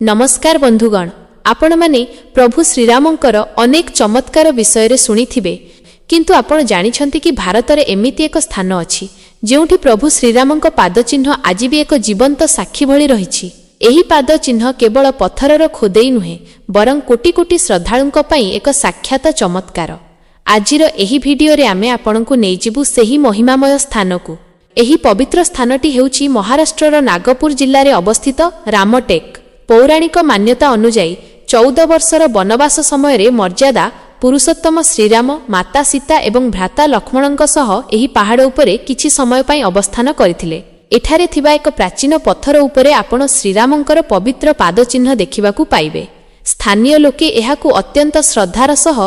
ନମସ୍କାର ବନ୍ଧୁଗଣ, ଆପଣମାନେ ପ୍ରଭୁ ଶ୍ରୀରାମଙ୍କର ଅନେକ ଚମତ୍କାର ବିଷୟରେ ଶୁଣିଥିବେ। କିନ୍ତୁ ଆପଣ ଜାଣିଛନ୍ତି କି ଭାରତରେ ଏମିତି ଏକ ସ୍ଥାନ ଅଛି, ଯେଉଁଠି ପ୍ରଭୁ ଶ୍ରୀରାମଙ୍କ ପାଦଚିହ୍ନ ଆଜି ବି ଏକ ଜୀବନ୍ତ ସାକ୍ଷୀ ଭଳି ରହିଛି? ଏହି ପାଦ ଚିହ୍ନ କେବଳ ପଥରର ଖୋଦେଇ ନୁହେଁ, ବରଂ କୋଟି କୋଟି ଶ୍ରଦ୍ଧାଳୁଙ୍କ ପାଇଁ ଏକ ସାକ୍ଷାତ ଚମତ୍କାର। ଆଜିର ଏହି ଭିଡିଓରେ ଆମେ ଆପଣଙ୍କୁ ନେଇଯିବୁ ସେହି ମହିମାମୟ ସ୍ଥାନକୁ। ଏହି ପବିତ୍ର ସ୍ଥାନଟି ହେଉଛି ମହାରାଷ୍ଟ୍ରର ନାଗପୁର ଜିଲ୍ଲାରେ ଅବସ୍ଥିତ ରାମଟେକ୍। ପୌରାଣିକ ମାନ୍ୟତା ଅନୁଯାୟୀ, 14 ବର୍ଷର ବନବାସ ସମୟରେ ମର୍ଯ୍ୟାଦା ପୁରୁଷୋତ୍ତମ ଶ୍ରୀରାମ ମାତା ସୀତା ଏବଂ ଭ୍ରାତା ଲକ୍ଷ୍ମଣଙ୍କ ସହ ଏହି ପାହାଡ଼ ଉପରେ କିଛି ସମୟ ପାଇଁ ଅବସ୍ଥାନ କରିଥିଲେ। ଏଠାରେ ଥିବା ଏକ ପ୍ରାଚୀନ ପଥର ଉପରେ ଆପଣ ଶ୍ରୀରାମଙ୍କର ପବିତ୍ର ପାଦଚିହ୍ନ ଦେଖିବାକୁ ପାଇବେ। ସ୍ଥାନୀୟ ଲୋକେ ଏହାକୁ ଅତ୍ୟନ୍ତ ଶ୍ରଦ୍ଧାର ସହ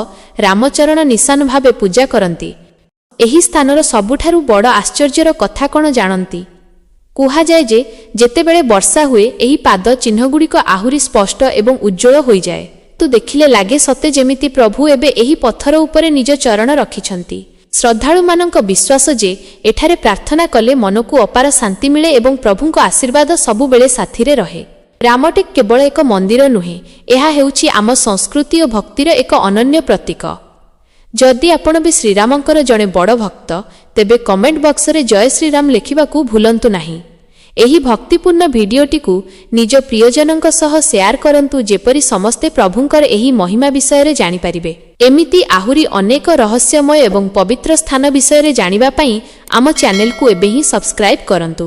ରାମଚରଣ ନିଶାନ ଭାବେ ପୂଜା କରନ୍ତି। ଏହି ସ୍ଥାନର ସବୁଠାରୁ ବଡ଼ ଆଶ୍ଚର୍ଯ୍ୟର କଥା କ'ଣ ଜାଣନ୍ତି? କୁହାଯାଏ ଯେ ଯେତେବେଳେ ବର୍ଷା ହୁଏ, ଏହି ପାଦ ଚିହ୍ନଗୁଡ଼ିକ ଆହୁରି ସ୍ପଷ୍ଟ ଏବଂ ଉଜ୍ଜ୍ୱଳ ହୋଇଯାଏ। ତ ଦେଖିଲେ ଲାଗେ ସତେ ଯେମିତି ପ୍ରଭୁ ଏବେ ଏହି ପଥର ଉପରେ ନିଜ ଚରଣ ରଖିଛନ୍ତି। ଶ୍ରଦ୍ଧାଳୁମାନଙ୍କ ବିଶ୍ୱାସ ଯେ ଏଠାରେ ପ୍ରାର୍ଥନା କଲେ ମନକୁ ଅପାର ଶାନ୍ତି ମିଳେ ଏବଂ ପ୍ରଭୁଙ୍କ ଆଶୀର୍ବାଦ ସବୁବେଳେ ସାଥିରେ ରହେ। ରାମଟେକ୍ କେବଳ ଏକ ମନ୍ଦିର ନୁହେଁ, ଏହା ହେଉଛି ଆମ ସଂସ୍କୃତି ଓ ଭକ୍ତିର ଏକ ଅନନ୍ୟ ପ୍ରତୀକ। ଯଦି ଆପଣ ବି ଶ୍ରୀରାମଙ୍କର ଜଣେ ବଡ଼ ଭକ୍ତ, ତେବେ କମେଣ୍ଟ ବକ୍ସରେ ଜୟ ଶ୍ରୀରାମ ଲେଖିବାକୁ ଭୁଲନ୍ତୁ ନାହିଁ। ଏହି ଭକ୍ତିପୂର୍ଣ୍ଣ ଭିଡିଓଟିକୁ ନିଜ ପ୍ରିୟଜନଙ୍କ ସହ ସେୟାର କରନ୍ତୁ, ଯେପରି ସମସ୍ତେ ପ୍ରଭୁଙ୍କର ଏହି ମହିମା ବିଷୟରେ ଜାଣିପାରିବେ। ଏମିତି ଆହୁରି ଅନେକ ରହସ୍ୟମୟ ଏବଂ ପବିତ୍ର ସ୍ଥାନ ବିଷୟରେ ଜାଣିବା ପାଇଁ ଆମ ଚ୍ୟାନେଲକୁ ଏବେ ହିଁ ସବସ୍କ୍ରାଇବ୍ କରନ୍ତୁ।